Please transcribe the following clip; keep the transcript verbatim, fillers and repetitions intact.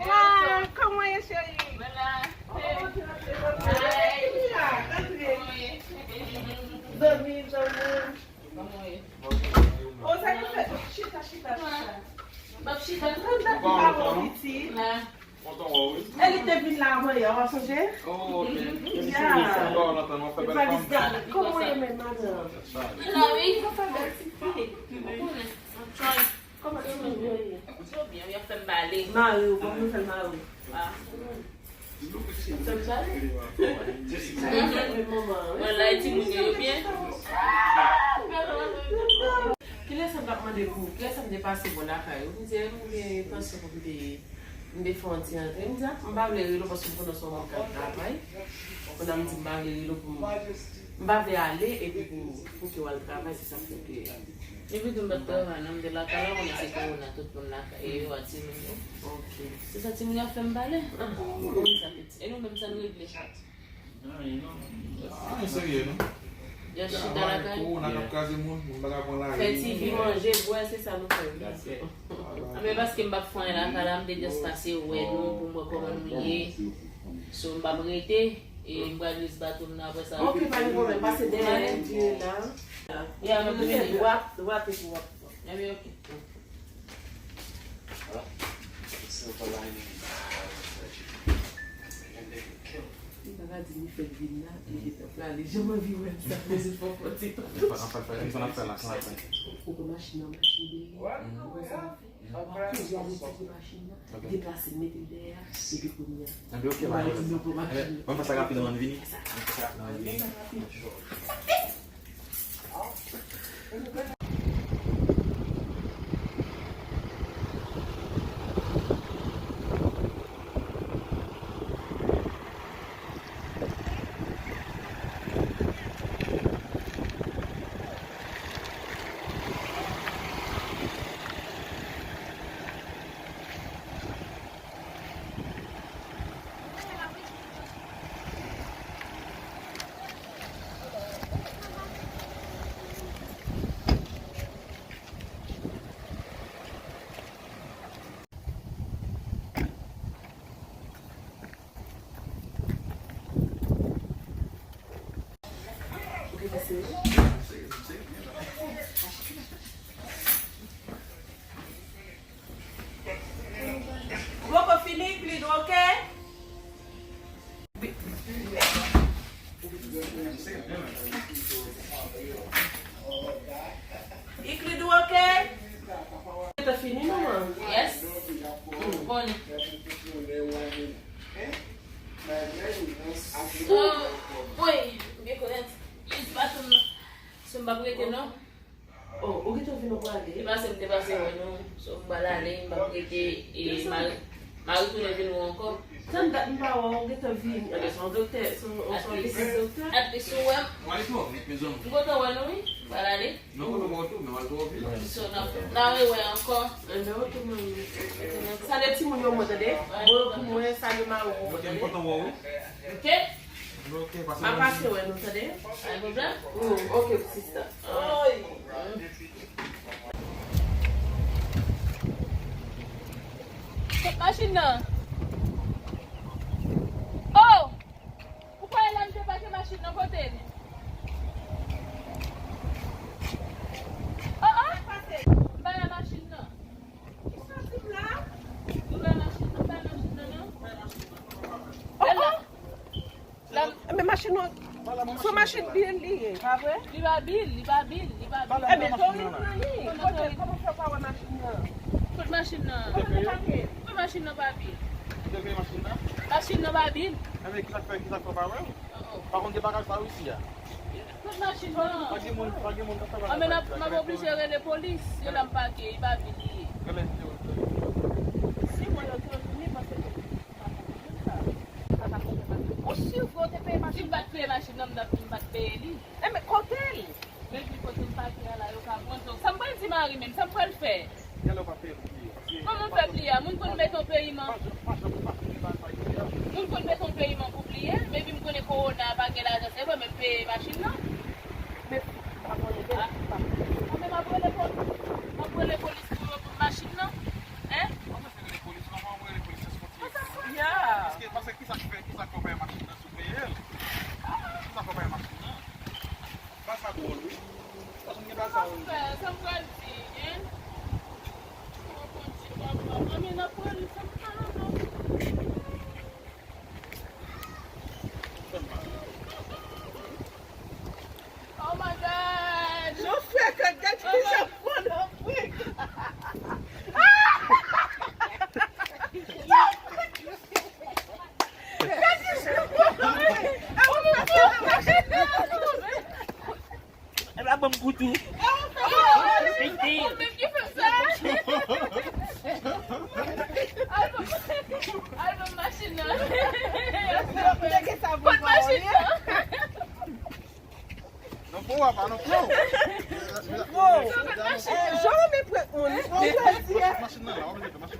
Wow, kòman ye, cheri? Zanmi, zanmi. Oh, sa k ap fèt? Chita, chita, chita. M ap chita. Kontan wè w, pitit. E li te vin la avan yè, w ap sonje? Oh, ok. Ya. Li pa di gade. Kòman w ye menm, madanm? Mwen la, wi. Mwen fè bèl ti fi. Mwen konnen. Mwen try. Kòman timoun yo ye? Yo byen, wi, y ap fè m bale. Mare w, kòman nou fè l mare w? Ah. Fè m bale? Mwen la, e timoun yo, yo byen? Kilè sa m t ap mande pou, kilè sa m te pase bò lakay ou? M di, m gen tansyon pou m te, m te fè yon ti antre. M di, ah, m pa vle rele w paske m konnen w se yon moun k ap travay. Kounye a m di, m pa vle rele w pou m, m pa vle ale epi pou, pou ke w al travay, se sa k fè ke Epi tou m pa t travay non, m te lakay la, konnen se kowona, tout moun lakay, e yo a timoun yo. Ok. Se sa timoun yo ap fè m pale. Ah, kòman sa piti? E nou menm sa n regle? Ah, serye non. Yo chita lakay. Kowona k ap kraze moun, moun pa ka pran lari. Fè T V, manje, bwè, se sa nou fè. That's it. Ah, men paske m p ap fè anyen lakay la, m te just pase wè nou, pou m wè kòman nou ye. So, m p ap rete, e m pral just baton nan apre sa. Ok, pa gen pwoblèm, pase dèyè Andrew la. Ya, m ap vini. Dwat, dwat epi w ap. Ebyen, ok. Li pa ka di li fèk vin la, li gentan prale. Jan m anvi wè l sa, men se fò fò ti tan. Ou pran machin nan, machin dèyè. Ou wè sa? Kounye a, li tire machin nan, deplase l, mete l dèyè a, epi kounye a, epi ok, mwen di nou pran machin nan. Mwen fè sa rapid, mwen vini. Mwen fè sa rapid. Ou poko fini, Euclide, ok? Euclide, ou ok? Ou te fini, manman? Yes. Bon. Oh, boy, m gen konnen. Yes, baton nan. Si m pa prete, non. Oh, ou gentan vin, ou prale? Se pase m te pase wè nou, so m pral ale, m p ap rete, e m a, m a retounen vin wè w ankò. Tann dat m pa wè w, ou gentan vini. Anben, se yon doktè, se yon, se yon vizit doktè. At least ou wè m. M ale twò vit, mezanmi. M kontan wè nou, wi. M pral ale. Non, kontan wè w tou, men m ale twò vit. So, n a, n a rewè ankò. Enben, ok, manmi. Salye timoun yo, mwen, tande. Bon, pou mwen, salye mari w pou mwen, tande. Ok, m kontan wè w, wi. Ok? M ap pase wè nou, tande? Pa gen pwoblèm? Mm, ok, sista. Oy! Kot machin nan? Oh! Ou kwè la m te pake machin nan kote l? Oh, oh! M pa wè machin nan. Ki soti la? M pa wè machin nan, m pa wè machin nan, non. Oh, oh! La, men machin nou, se machin Bill li ye, pa vre? Li pa Bill, li pa Bill, li pa Bill. Enben, to li nan li. Kote, kòman fè w pa wè machin nan? Kot machin nan? Kote l pake? Kot machin nan pa Bill? Ou te peye machin nan? Machin nan pa Bill. Enben, ki sa k fè, ki sa k fè w pa wè l? Oh, oh. Pa konn gen bagay sa isi a. Kot machin nan? Pa gen moun, pa gen moun k ap fè bagay sa. Anben, m ap oblije rele polis. Se la m pake, li pa Bill li ye. Rele, rele. Si mwen yo te vini, paske Ou si vre w te peye machin nan? Si m pa t peye machin nan, m t ap di m pa t peye li. Enben, kote l? Men pi kote m pake a la, yo ka pran l. Sa m pral di mari m menm, sa m pral fè? Genlè w pa peye l pou bliye. Kòman m fè bliye a? Moun konn mete yon peyiman. Moun konn mete yon peyiman pou bliye. Men pi m konnen kowona a pa gen lajan, se vre, men m peye machin nan. Men pa konnen, men pa. Anben, m ap rele polis. M ap rele polis pou yo, pou m Tanm koutou. Ou menm ki fè sa. Al ban, al ban machin nan. Pot machin nan. Non, pou w pa, non, pou w. Pot machin nan. Jan w mepre moun. Machin nan la, w ap mete machin.